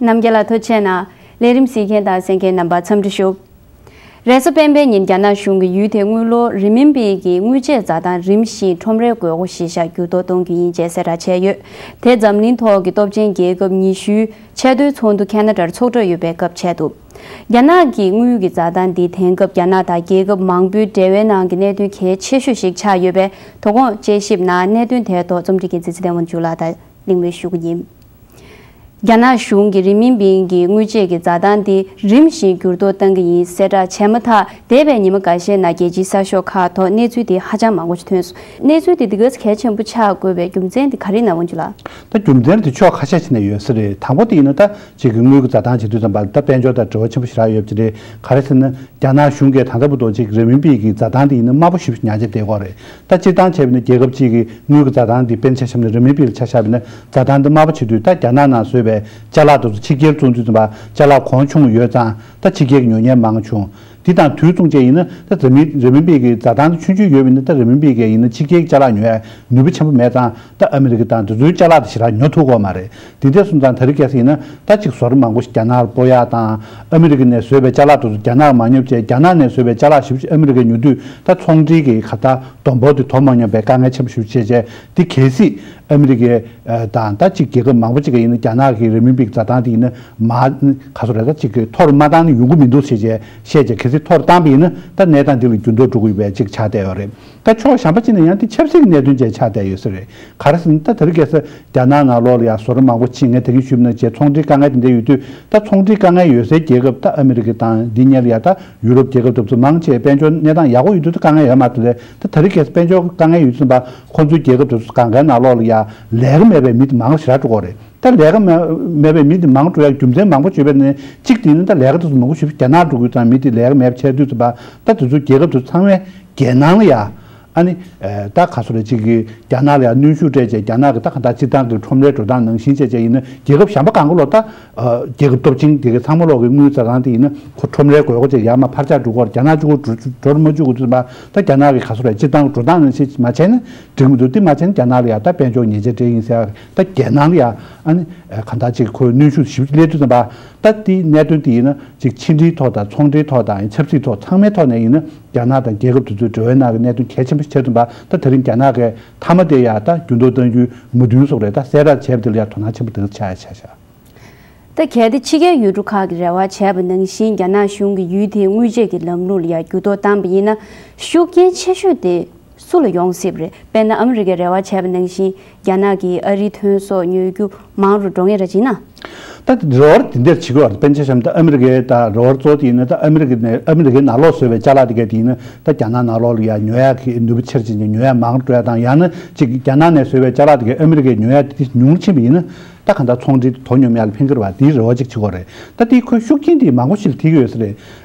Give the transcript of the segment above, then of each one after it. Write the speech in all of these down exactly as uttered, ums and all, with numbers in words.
རྣམ་རྒྱལ་ལ་ཐུགས་རྗེ་གནང་། ལས་རིམ་གཟིགས་མཁན་དང་གསན་མཁན་རྣམ་པ་འཚམས་འདྲི་ཞུ། རེས་གཟའ་སྤེན་པའི་ཉིན་རྒྱ་ནག་གཞུང་གིས་ཡུལ་དེའི་དངུལ་ལོར་རི་མིན་པི་གི་དངུལ་ཆད་འཛའ་ཐང་རིམ་བཞིན་ཁྲོམ་རའི་དགོས་མཁོ་གཞིར་བཞག་འགྱུར་ལྡོག་གཏོང་རྒྱུ་ཡིན་ཅེས་གསལ་བསྒྲགས་བྱས་ཡོད། དེ་འཛམ་གླིང་ཐོག་གི་སྟོབས་ཆེན་རྒྱལ་ཁབ་ཉི་ཤུའི་ཆེས་མཐོའི་ཚོགས་འདུ་ཁེ་ན་ཌར་ཚོགས་གྲབས་ཡོད་པའི་སྐབས་བྱས་འདུག་རྒྱ་ནག་གི་དངུལ་གྱི་འཛའ་ཐང་འདི་དེང་སྐབས་རྒྱ་ནག་དང་རྒྱལ་ཁབ་མང་པོའི་འབྲེལ་བའི་ནང་གི་གནད་དོན་གལ་ཆེ་ཤོས་ཤིག་ཆགས་ཡོད་པས། དོ་དགོང་དཔྱད་ཞིབ་ནང་གནད་དོན་དེའི་ཐོག་རྩོམ་སྒྲིག་མཁན་ཚེ་བརྟན་དབང་ཕྱུག་ལགས་དང་གླེང་མོལ་ཞུ་གི་ཡིན། རྒྱ་ནག་གཞུང་གིས་རི་མིན་པིན་གྱི་དངུལ་ཆད་ཀྱི་འཛའ་ཐང་དེ་རིམ་བཞིན་འགྱུར་ལྡོག་བཏང་གི་ཡིན་གསལ་བསྒྲགས་བྱས་མ་ཐག་འདས་པའི་ཉི་མ་འགའ་ཤས་ནང་རྒྱལ་སྤྱིའི་གསར་ཤོག་ཁག་ཐོག་གནས་ཚུལ་དེ་ཧ་ཅང་མང་པོ་ཞིག་ཐོན་སོང་། གནས་ཚུལ་དེ་འདི་ག་ཚོད་གལ་ཆེན་པོ་ཆགས་དགོས་པའི་རྒྱུ་མཚན་དེ་ག་རེ་ཡིན་ན། དབང་ཕྱུག་ལགས། ད་རྒྱུ་མཚན་དེ་ཕྱོགས་ཁ་ཤས་ཤིག་ནས་ཡོད་ས་རེད། དང་པོ་དེ་ཡིན་ན་ད་ཅིག་གི་དངུལ་གྱི་འཛའ་ཐང་བྱེད་དུས་ཙམ་པ་ད་དཔལ་འབྱོར་དང་འབྲེལ་བ་ཆེན་པོ་ཞེ་དྲག་ཡོད་པ་ཅིག་རེད། ག་རེ་ཟེར་ན། རྒྱ་ནག་གཞུང་གིས་ད་ལྟ་བར་དུ་ཅིག་རི་མིན་པི་གི་འཛའ་ཐང་དེ་ཡིན་ན་དམའ་པོ་ཞེ་པོ་ཉར་ཆ་དེ་ཡོད་རེད། ད་སྤྱིར་བཏང་བྱས་པ་ཡིན་ན་རྒྱལ་ཁབ་ཅིག་གི་དངུལ་གྱི་འཛའ་ཐང་དེ་དཔེར་ན་ཆ་བཞག་པ་ཡིན་ན་འཛའ་ཐང་དེ་དམའ་པོ་བྱེད་དུས་ད་རྒྱ་ནག་ནང་བཟོས་པའི་ཅ་ལག་དེ་ཚོ་ཕྱི་རྒྱལ་བཙོང་དུས་ཙམ་པ་ཅ་ལག་གོང་ཆུང་ཡོད་ཙང་ད་ཕྱི་རྒྱལ་གྱི་ཉོ་མཁན་མང་བྱུང་། དེ་དང་དུས་མཚུངས་བཅས་ཡིན་ན་ད་རི་མིན་རི་མིན་པི་གི་འཛའ་ཐང་དེ་ཆུང་ཆུང་ཡོད་པ་ཡིན་ན་ད་རི་མིན་པི་གིས་ཡིན་ན་ཕྱི་རྒྱལ་གྱི་ཅ་ལག་ཉོ་ཡ་ནུས་པ་ཆེན་པོ་མེད་ཙང་ད་ཨ་མི་རི་ཀ་དང་དེ་ཚོའི་ཅ་ལག་དེ་ཞེ་དྲག་ཉོ་ཐུབ་ཀྱི་ཡོད་མ་རེད། དེ་འདྲ་སོང་ཙང་དེ་རིང་ཁ་སང་ཡིན་ན་ད་ཅིག་ཟུར་མང་པོ་ཞིག་རྒྱ་ནག་ལ་སྤོ་ཡག་དང་ཨ་མི་རི་ཀ་ནས་བཟོས་པའི་ཅ་ལག་དེ་ཚོ་རྒྱ་ནག་མ་ཉོ་བྱས་རྒྱ་ནག་ནས་བཟོས་པའི་ཅ་ལག་ཞེ་པོ་ཅིག་ཨ་མི་རི་ཀས་ཉོ་དུས་ད་ཚོང་འབྲེལ་གྱི་ག་ད་སྡོང་པོ་དེ་དོ་མ་མཉམ་པའི་དཀའ་ངལ་ཆེན་པོ་ཞེ་པོ་ཅིག་བྱས་བྱས་དེ་གལ་སྲིད་ཨ་མི་རི་ཀས་དང་ད་ཅིག་རྒྱལ་ཁབ་མང་པོ་ཅིག་གིས་ཡིན་ན་རྒྱ་ནག་གི་རི་མིན་པིག་འཛའ་ཐང་དེ་ཡིན་ན་མ་ག་ཚོད་རེད་ད་ཅིག་གི་མཐོ་རུ་མ་བཏང་ན་ཡོང་གི་མི་འདུག་ཟེར་བྱས་བཤད་བྱས་གལ་སྲིད་མཐོ་རུ་བཏང་པ་ཡིན་ན་ད་གནས་སྟངས་འདི་ལ་འགྱུར་ལྡོག་འགྲོ་གི་ཡོད་པའི་ཅིག་ཆགས་བསྡད་ཡོད་རེད། ད་ཕྱོགས་གཞན་པ་གཅིག་ནས་ཡང་དེ་ཆབ་སྲིད་ཀྱི་གནད་དོན་བཅས་ཆགས་བསྡད་ཡོད་ས་རེད། ག་རེ་ཟེར་ན་ད་དེ་རིང་ཁ་སང་རྒྱ་ནག་ནང་ལོགས་ལ་ཡང་ཟུར་མང་པོ་ཕྱིན། ངས་དེ་རིང་ཞུས་པ་ནང་བཞིན་ཚོང་འབྲེལ་དཀའ་ངལ་དེ་འདྲ་ཡོད་དུས་ད་ཚོང་འབྲེལ་དཀའ་ངལ་ཡོད་སའི་རྒྱལ་ཁབ་ད་ཨ་མི་རི་ཀ་དང་འདི་གཉིས་ལ་ཡང་ད་ཡུ་རོབ་རྒྱལ་ཁབ་དེ་ཚོ་མང་ཆེ་དཔལ་འབྱོར་གནས་སྟངས་ཡག་པོ་ཡོད་དུས་ད་དཀའ་ངལ་ཡོད་མ་རེད་དེ། ད་དེ་རིང་ཁ་སང་དཔལ་འབྱོར་དཀའ་ངལ་ཡོད་དུས་ཙམ་པ་ཁོང་ཚོའི་རྒྱལ་ཁབ་དེ་ཚོ་གང་གའི་ནང་ལོགས་ལ་ཡང་ལས་ཀ་མེད་པའི་མི་དེ་མང་རུ་ཞེ་དྲག་འགྲོ་གི་རེད། ད་ལས་ཀ་མེད་མེད་པའི་མི་དེ་མང་རུ་འགྲོ་ཡ་རྒྱུ་མཚན་མང་པོ་བརྗོད་པའི་ནང་གཅིག་དེ་ནི་ད་ལས་ཀ་དེ་ཚོ་མང་པོ་ཞིག་རྒྱ་ནག་འགྲོ་དགོས་ཙང་མི་དེ་ལས་ཀ་མེད་པ་ཆགས་དུས་ཙམ་པ་ད་དེ་ཚོ་རྒྱལ་ཁབ་དེ་ཚོ་ཚང་མའི་རྒྱལ་ནང་ལ་ཡ། ཨ་ནི། ཨེ། ད་ག་ཚོད་རེད་ཅིག་གིས་རྒྱ་ནག་ལ་ཡང་གནོན་ཤུགས་སྤྲད་བྱས་རྒྱ་ནག་གི་ད་ག་ད་སྤྱིར་བཏང་གི་ཁྲོམ་རའི་འགྲོ་སྟངས་ནང་བཞིན་བྱས་བྱས་ཡིན་ན་རྒྱལ་ཁབ་གཞན་པ་གང་ག་ལོག་ད། ཨ། རྒྱལ་ཁབ་སྟོབས་ཆེན་དེ་གའི་ཚང་མ་ལོག་གི་དངུལ་འཛའ་ཐང་དེ་ཡིན་ན་ཁོ་ཁྲོམ་རའི་དགོས་མཁོ་ཅིག་ཡར་མར་འཕར་ཆག་འགྲོ་གི་ཡོད་རེད། རྒྱ་ནག་གཅིག་པོ་འགྲོ་འགྲོ་མ་བཅུག་གི་དུས་ཙམ་པ་ད་རྒྱ་ནག་གི་ག་ཚོད་རེད་སྤྱིར་བཏང་གི་འགྲོ་སྟངས་ནང་བཞིན་མ་བྱས་ན་འགྲིག་མི་འདུག་དེ་མ་བྱས་ན་རྒྱ་ནག་ལ་ཡང་ད་དཔལ་འབྱོར་ཉེས་ཆད་སྤྲད་ཡིན་ཟེར་ཡ་ད་རྒྱལ་ནང་ལ་ཡང་ཨ་ནི་གང་ལྟར་ཅིག་ཁོས་གནོན་ཤུགས་ཞེ་པོ་ཅིག་སླེབས་དུས་ཙམ་པ་ད་དེའི་གནད་དོན་དེ་ཡིན་ན་ཅིག་ཕྱི་འབྲེལ་ཐོག་དང་ཚོང་འབྲེལ་ཐོག་དང་ཆབ་སྲིད་ཐོག་ཚང་མའི་ཐོག་ནས་ཡིན་ན། རྒྱ་ནག་དང་རྒྱལ་ཁབ་དེ་ཚོའི་འབྲེལ་བའི་ནང་གི་གནད་དོན་གལ་ཆེན་པོ་ཞིག་ཆགས་ཐུབ་པ་ད་དེ་རིང་རྒྱ་ནག་གིས་མཐའ་མ་དེ་ཡ་ད་འགྱུར་ལྡོག་གཏང་རྒྱུའི་མོས་མཐུན་སོགས་རེད། ད་གསལ་བསྒྲགས་བྱས་པ་དེ་ལ་ཡ་དོ་སྣང་ཆེན་པོ་དེ་ཆགས་ཡ་ཆགས་ཤག་ད་གལ་ཏེ་ཕྱི་རྒྱལ་ཡུལ་གྲུ་ཁག་གིས་རེ་བ་བྱས་པ་ནང་བཞིན་རྒྱ་ནག་གཞུང་གིས་ཡུལ་དེའི་དངུལ་ཆད་ཀྱི་ལམ་ལུགས་ལ་ཡ་འགྱུར་ལྡོག་བཏང་པ་ཡིན་ན་ཤུགས་རྐྱེན་ཆེ་ཤོས་དེ་སུ་ལ་ཡོང་སྲིད་པ་རེད། དཔེར་ན་ཨ་མི་རི་ཀས་རེ་བ་བྱས་པ་ནང་བཞིན་རྒྱ་ནག་གིས་ཨ་རིའི་ཐོན་ཟོག་ཉོ་རྒྱུ་མང་རུ་འགྲོ་ངེས་ར་བྱས་ན། ད་རེ་བ་དེ་འདྲ་བྱེད་དགོས་པ་དཔེར་ན་ཆ་བཞག་ན་ད་ཨ་མི་རི་ཀའི་ད་རེ་བ་གཙོ་བོ་དེ་ཡིན་ན་ད་ཨ་མི་རི་ཀ་ནས་ཨ་མི་རི་ཀའི་ནང་ལོགས་བཟོས་པའི་ཅ་ལག་དེ་ག་དེ་ཡིན་ན་ད་རྒྱ་ནག་ནང་ལོགས་ལ་ཡ་ཉོ་ཡག་གི་ནུས་པ་ཆེར་ཕྱིན་ཅིང་ཉོ་ཡག་མང་རུ་འགྲོ་ཡག་དང་ཡང་ན་ཅིག་རྒྱ་ནག་ནས་བཟོས་པའི་ཅ་ལག་དེ་ག་ཨ་མི་རི་ཀས་ཉོ་ཡག་དེ་ཉུང་རུ་ཕྱིན་པ་ཡིན་ན་ད་གང་ལྟར་ཚོང་འབྲེལ་དོ་སྙོམས་ཡག་ལ་ཕན་གྱི་རེད་པ། དེའི་རེ་བ་ཅིག་བྱེད་དགོས་རེད། ད་དེའི་ཁོས་ཤུགས་རྐྱེན་དེ་མང་པོ་ཞིག་ལ་ཐེབས་ཀྱི་ཡོད་ས་རེད།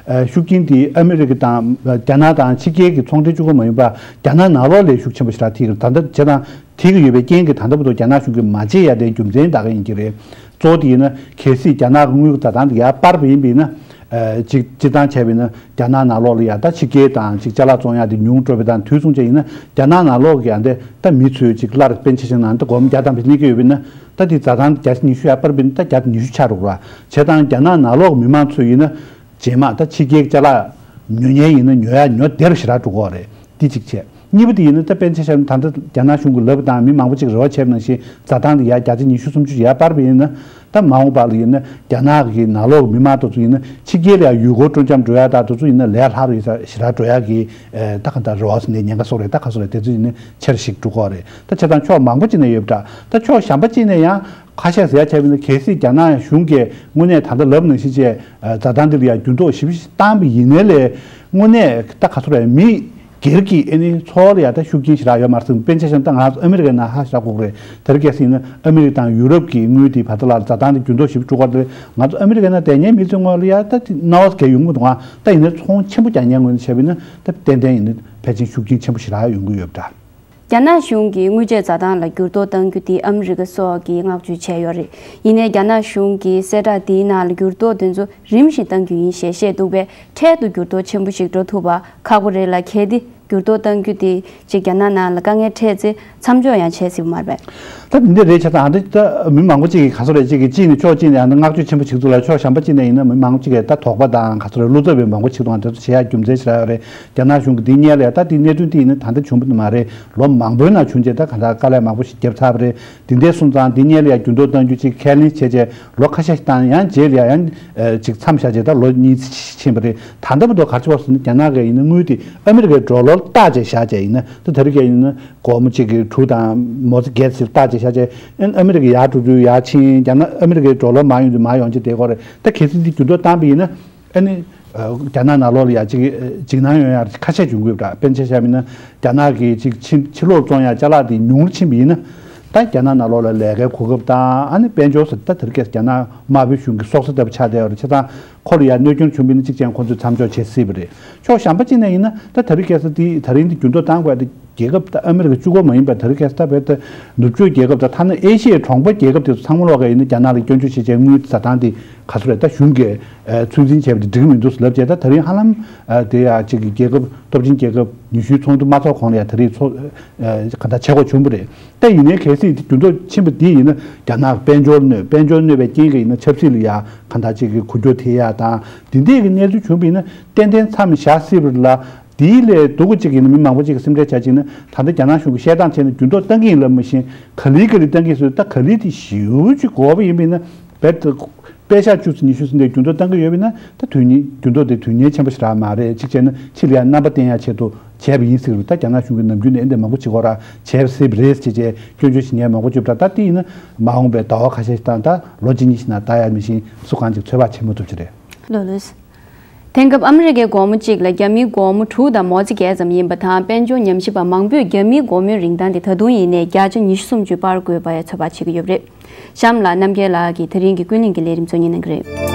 ཤུགས་རྐྱེན་དེ་ཨ་མི་རི་ཀ་དང་རྒྱ་ནག་དང་ཕྱི་རྒྱལ་གྱི་ཚོང་འབྲེལ་གཅིག་པོ་མ་ཡིན་པ་རྒྱ་ནག་ནང་ལོགས་ལ་ཤུགས་ཆེན་པོ་ཞེ་དྲག་ཐེབས་ཀྱི་རེད། ད་ལྟ་བྱས་ཙང་། ཐེབས་ཀྱི་ཡོད་པའི་རྐྱེན་གྱིས་ད་ལྟ་བར་དུ་རྒྱ་ནག་གཞུང་གིས་མ་བརྗེད་ཡ་དེའི་རྒྱུ་མཚན་ད་ག་ཡིན་གྱི་རེད། གཙོ་བོ་དེ་ཡིན་ན་གལ་སྲིད་རྒྱ་ནག་གི་དངུལ་གྱི་འཛའ་ཐང་དེ་ཡར་སྤར་བ་ཡིན་པ་ཡིན་ན། ཨ། ཅིག་སྤྱིར་བཏང་བྱས་པ་ཡིན་ན་རྒྱ་ནག་ནང་ལོགས་ལ་ཡ་ད་ཕྱི་རྒྱལ་དང་ཅིག་ཅ་ལག་བཙོང་ཡ་དེ་ཉུང་འགྲོ་བ་དང་དུས་མཚུངས་བྱས་ཡིན་ན་རྒྱ་ནག་ནང་ལོགས་ཀྱི་ཡ་འདི་ད་མི་ཚོས་ཅིག་ལར་དཔེར་ན་ཆ་བཞག་ན་ད་སྒོར་མོ་བརྒྱ་ཐམ་པ་གཉེར་གྱི་ཡོད་པ་ཡིན་ན་ད་དེ་འཛའ་ཐང་བརྒྱ་ཆ་ཉི་ཤུ་ཡར་སྤར་བ་ཡིན་ན་ད་བརྒྱ་ཆ་ཉི་ཤུ་ཆགས་འགྲོ་གི་རེད་པ། བྱས་ཙང་རྒྱ་ནག་ནང་ལོགས་ཀྱི་མི་མང་ཚོས་ཡིན་ན་རྗེས་མ་ད་ཕྱི་རྒྱལ་གྱི་ཅ་ལག་ཉོ་མཁན་ཡིན་ན་ཉོ་ཡ་ཉོ་བདེ་རུ་ཞེ་དྲག་འགྲོ་གི་རེད། འདི་གཅིག་བྱས། གཉིས་པ་དེ་ཡིན་ན་ད་དཔེར་ན་ཆ་བཞག་ན་ད་ལྟ་རྒྱ་ནག་གཞུང་གིས་ལབ་པ་དང་མི་མང་པོ་ཅིག་རེ་བ་བྱས་པ་ནང་བཞིན་འཛའ་ཐང་དེ་ཡར་བརྒྱ་ཆ་ཉི་ཤུ་སུམ་ཅུ་ཡར་སྤར་བ་ཡིན་ན་ད་མ་འོངས་པ་ལ་ཡིན་ན་རྒྱ་ནག་གི་ནང་ལོགས་མི་མང་དེ་ཚོ་ཡིན་ན་ཕྱི་རྒྱལ་ལ་ཡང་ཡུལ་སྐོར་སྤྲོ་འཆམ་འགྲོ་ཡ་ད་དེ་ཚོ་ཡིན་ན་ལས་སླ་རུ་ཞེ་དྲག་འགྲོ་ཡ་གི་ད་ག་ད་རེ་བ་ཟེར་ནས་ཉེན་ཁ་སོགས་རེད། ད་ག་སོགས་རེད། དེ་ཚོ་ཡིན་ན་ཆེ་རུ་ཞིག་འགྲོ་གི་རེད། ད་བྱས་ཙང་ཕྱོགས་མང་པོ་ཅིག་ནས་ཡོད་པ་འདྲ། ད་ཕྱོགས་གཞན་པ་ཅིག་ནས་ཡང་ཁ་ཤས་ཟེར་ཡ་བྱས་པ་ཡིན་ན་གལ་སྲིད་རྒྱ་ནག་གཞུང་གིས་དངོས་གནས་ད་ལྟ་ལབ་ནང་བཞིན་བྱས་འཛའ་ཐང་འདི་ལ་ཡང་འགྱུར་ལྡོག་ཞེ་པོ་ཞིག་བཏང་བ་ཡིན་ནའི་ལས་དངོས་གནས་ད་ག་ཚོད་རེད། མི་སྒེར་གྱི་ཨ་ནི་འཚོ་བ་ལ་ཡང་ད་ཤུགས་རྐྱེན་ཞེ་དྲག་ཡོད་མ་རེད་ཟེར། དཔེར་ན་ཆ་བཞག་ན་ད་ང་ཚོ་ཨ་མི་རི་ཀའི་ནང་ཧ་ཤ་དགོས་རེད། དེ་རིང་ཁ་སང་ཡིན་ན་ཨ་མི་རི་ཀ་དང་ཡུ་རོབ་ཀྱི་དངུལ་དེ་བར་དུ་ལ་འཛའ་ཐང་དེ་འགྱུར་ལྡོག་ཞེ་པོ་འགྲོ་གི་རེད། ང་ཚོ་ཨ་མི་རི་ཀའི་ནང་བསྡད་མཁན་མི་ཚོའི་ངོས་ལ་ཡང་ད་དེ་སྣང་བ་གས་ཡོང་གི་འདུག་ཨ་ད་ཡིན་ན་ཚོང་ཆེན་པོ་རྒྱག་མཁན་ངོས་ནས་བྱས་པ་ཡིན་ན་ད་ཏན་ཏན་ཡིན་ན་ཕལ་ཆེར་ཤུགས་རྐྱེན་ཆེན་པོ་ཞེ་དྲག་ཡོང་གི་ཡོད་པ་འདྲ། རྒྱ་ནག་གཞུང་གིས་དངུལ་ཆད་འཛའ་ཐང་ལ་འགྱུར་ལྡོག་གཏང་རྒྱུ་དེ་ཨ་མི་རི་ཀ་སོགས་ཀྱིས་བསྔགས་བརྗོད་བྱས་ཡོད་རེད། ཡིན་ནའི་རྒྱ་ནག་གཞུང་གིས་གསལ་བསྒྲགས་དེའི་ནང་ལ་འགྱུར་ལྡོག་དེ་ཚོ་རིམ་བཞིན་གཏང་རྒྱུ་ཡིན་ཞེས་བཤད་འདུག་པས། འཕྲལ་དུ་འགྱུར་ལྡོག་ཆེན་པོ་ཞིག་འགྲོ་ཐུབ་པ་ཁག་པོ་རེད་ལ། གལ་ཏེ་འགྱུར་ལྡོག་གཏང་རྒྱུ་དེ་ཅིག་རྒྱ་ནག་ནང་ལ་དཀའ་ངལ་འཕྲད་ཚེ་མཚམས་འཇོག་ཡང་བྱེད་སྲིད་པ་མ་རེད་པས། ད་འདི་འདྲ་རེད་བྱས་ཙང་། ད་ད་མི་མང་པོ་ཅིག་གིས་ག་ཚོད་རེད། ཅིག་གིས་གཅིག་ནས་ཕྱོགས་གཅིག་ནས་ཡང་ན་བསྔགས་བརྗོད་ཆེན་པོ་བྱེད་ཀྱི་འདུག་ལ། ཕྱོགས་གཞན་པ་གཅིག་ནས་ཡིན་ན་མི་མང་པོ་ཅིག་གིས་ད་དོགས་པ་དང་ག་ཚོད་རེད། བློ་འཚབ་པའི་མང་པོ་བྱེད་ཀྱི་འདུག་ང་དེ་ཚོ་བྱེད་ཡག་རྒྱུ་མཚན་ཞིག་རག་ཡོད་རེད། རྒྱ་ནག་གཞུང་གིས་འདི་སྔོན་ལ་ཡང་། ད་འདི་གནད་དོན་འདི་ཡིན་ན་ད་ལྟ་བྱུང་བ་མ་རེད། ལོ་མང་པོའི་ནང་བྱུང་རྗེས་ད་ག་ད་དཀའ་ལས་མང་པོ་ཞིག་བརྒྱབ་ཚར་བ་རེད། འདི་འདྲ་སོང་ཙང་འདི་སྔོན་ལ་ཡང་འགྱུར་ལྡོག་གཏང་རྒྱུ་ཅིག་ཁས་ལེན་བྱས་རྗེས་ལོ་ཁ་ཤས་ཤིག་བཏང་། ཡང་རྗེས་ལ་ཡང་ཅིག་མཚམས་བཞག་རྗེས་ད་ལོ་གཉིས་ཕྱིན་པ་རེད། ད་ལྟ་བར་དུ་ག་རེ་བྱས་པ་ཟེར་ན། རྒྱ་ནག་གིས་ཡིན་ན་དངུལ་དེ་ཨ་མི་རི་ཀའི་ཌོ་ལར་བཏགས་བྱས་བཞག་བྱས་ཡིན་ན། ད་དེ་རིང་ཁ་ཡིན་ན་སྒོར་མོ་གཅིག་གི་དྲུག་དང་མོ་ཙེ་བརྒྱད་ཟེར་བཏགས་བྱས་བཞག་བྱས། ཨ་ཨ་མི་རི་ཀ་ཡར་འགྲོ་དུས་ཡར་ཕྱིན། རྒྱ་ནག་ཨ་མི་རི་ཀའི་ཌོ་ལར་མར་ཡོང་དུས་མར་ཡོང་བྱས་བསྡད་ཀྱི་ཡོད་རེད། ད་གལ་སྲིད་འདི་འགྱུར་ལྡོག་བཏང་པ་ཡིན་ན། ཨ་ནི་ཨ་རྒྱ་ནག་ནང་ལོགས་ལ་ཡ་ཅིག་ཨ་འཇིགས་སྣང་ཡོང་ཡ་ཁ་ཤས་འབྱུང་གི་ཡོད་པ་འདྲ། དཔེར་ན་ཆ་བཞག་པ་ཡིན་ན། རྒྱ་ནག་གི་ཅིག་ཕྱི་ཕྱི་ལོགས་བཙོང་ཡ་ཅ་ལག་དེ་ཉུང་རུ་ཕྱིན་པ་ཡིན་ན། ད་རྒྱ་ནག་ནང་ལོགས་ལ་ལས་ཀའི་གོ་སྐབས་དང་། ཨ་ནི་དཔལ་འབྱོར་ཟེར་ད་དེ་རིང་ཁ་སང་རྒྱ་ནག་དམར་པོའི་གཞུང་གི་སྲོག་རྩ་ལྟ་བུ་ཆགས་བསྡད་ཡོད་རེད། བྱས་ཙང་ཁོ་ལ་ཡ་གནོད་སྐྱོན་བྱུང་བ་ཡིན་ན་གཅིག་ཅན་ཁོ་ཚོས་མཚམས་འཇོག་བྱེད་སྲིད་པ་རེད། ཕྱོགས་གཞན་པ་གཅིག་ནས་ཡིན་ན། ད་དེ་རིང་ཁ་སང་དེ་ད་རིང་འདི་འགྱུར་ལྡོག་བཏང་དགོས་ཡ་དེ། རྒྱལ་ཁབ་ད་ཨ་མི་རི་ཀ་གཅིག་པོ་མ་ཡིན་པར་དེ་རིང་ཁ་སང་ད་བལ་ད་ནུབ་ཕྱོགས་རྒྱལ་ཁབ་དང་། ཐ་ན་ཨེ་ཤི་ཡའི་གྲོང་པ་རྒྱལ་ཁབ་དེ་ཚོ་ཚང་མ་ལོག་ག་ཡིན་ན་རྒྱ་ནག་ལ་སྐྱོན་བརྗོད་བྱེད་བྱས་དངུལ་ཟ་སྟངས་དེ་ག་ཚོད་རེད། ད་གཞུང་གིས་ཨ་ཚོད་འཛིན་བྱས་པ་དེ་འགྲིག་གི་མི་འདུག་ལབ་བྱས། ད་ད་རིང་ཧ་ལམ་ཨ་དེ་ཡ་གཅིག་གི་རྒྱལ་ཁབ་སྟོབས་ཆེན་རྒྱལ་ཁབ་ཉི་ཤུའི་ཚོགས་འདུ་མ་ཚོགས་གོང་ལ་ཡ་ད་རིང་ཚོགས་ཨ་ག་ད་བྱེད་དགོས་བྱུང་བ་རེད། ད་ཡིན་ནའི་གལ་སྲིད་འགྱུར་ལྡོག་ཕྱིན་པ་དེ་ཡིན་ན། རྒྱ་ནག་དཔལ་འབྱོར་གནོད། དཔལ་འབྱོར་གནོད་པའི་རྐྱེན་གྱིས་ཡིན་ན་ཆབ་སྲིད་ལ་ཡ་ག་ད་གཅིག་གི་འགུལ་སྐྱོད་ཐེབས་ཡ་དང་། དེ་འདྲས་ཀྱི་གནས་ཚུལ་བྱུང་བ་ཡིན་ན་ཏན་ཏན་མཚམས་བཞག་སྲིད་པ་རེད་ལ། དེའི་ལས་སྡུག་གུ་གཅིག་ཡིན་ན། མི་མང་པོ་གཅིག་གི་སེམས་ཁྲལ་བྱ་གཅིག་ན། ད་ལྟ་རྒྱ་ནག་གཞུང་གིས་བཤད་སྟངས་བྱས་ན་འགྱུར་ལྡོག་བཏང་གི་ཡིན་ལབ་མ་གཞི། ག་ལེར་ག་ལེར་བཏང་གི་ཡིན་ཟེར། ད་ག་ལེར་དེ་ཞེ་པོ་ཅིག་དགོས་པ་ཡིན་པ་ཡིན་ན། རྦད་དེ་པད་ཤག་བཅུ་ཙམ་ཉི་ཤུ་ཙམ་དེ་འགྱུར་ལྡོག་བཏང་གི་ཡོད་པ་ཡིན་ན། ད་དོན་སྙིང་། འགྱུར་ལྡོག་དེ་དོན་གཉེར་ཆེན་པོ་ཞིག་རག་མ་རེད། གཅིག་བྱས་ན་ཕྱི་ལ་ཡ་རྣམ་པ་བསྟན་ཡ་ཆེད་དུ་བྱས་པ་ཡིན་ཟེར་བ། ད་རྒྱ་ནག་གཞུང་གིས་ནམ་རྒྱུན་ནས་འདི་འདྲ་མང་པོ་བྱེད་ཀྱི་ཡོད་རེད། བྱས་པ་སྲིད་པ་རེད་ཅེས་བྱས་སྐྱོན་བརྗོད་བྱེད་མཁན་མང་པོ་ཅིག་ཡོད་པ་འདྲ། ད་དེ་ཡིན་ན་མ་འོངས་པའི་ཟླ་བ་ཁ་ཤས་ཤིག་དང་། ད་ལོ་གཅིག་གཉིས་ཤིག་ནང་ད་ཡ་མི་ཤེས། སུ་གང་ཅིག་ཚོད་དཔག་བྱེད་མ་ཐུབ་ཀྱི་རེད། ལགས་ལགས། དེང་སྐབས་ཨ་མི་རི་ཀའི་སྒོར་མོ་གཅིག་ལ་རྒྱ་མིའི་སྒོར་མོ་དྲུག་དང་མོ་ཙེ་བརྒྱད་ཙམ་ཡིན་པ་དང་། དཔལ་འབྱོར་ཉམས་ཞིབ་པ་མང་པོས་རྒྱ་མིའི་སྒོར་མོའི་རིན་ཐང་དེ་ད་དུང་ཡིན་ནའི་བརྒྱ་ཆ་ཉི་ཤུ་སུམ་ཅུ་སྤར་དགོས་པའི་ཚོད་དཔག་བྱེད་ཀྱི་ཡོད་པ་རེད། གཤམ་ལ་རྣམ་རྒྱལ་ལགས་ཀྱིས་དེ་རིང་གི་ཀུན་གླེང་གི་ལས་རིམ་གཙོ་གཉེར་གནང་གི་རེད།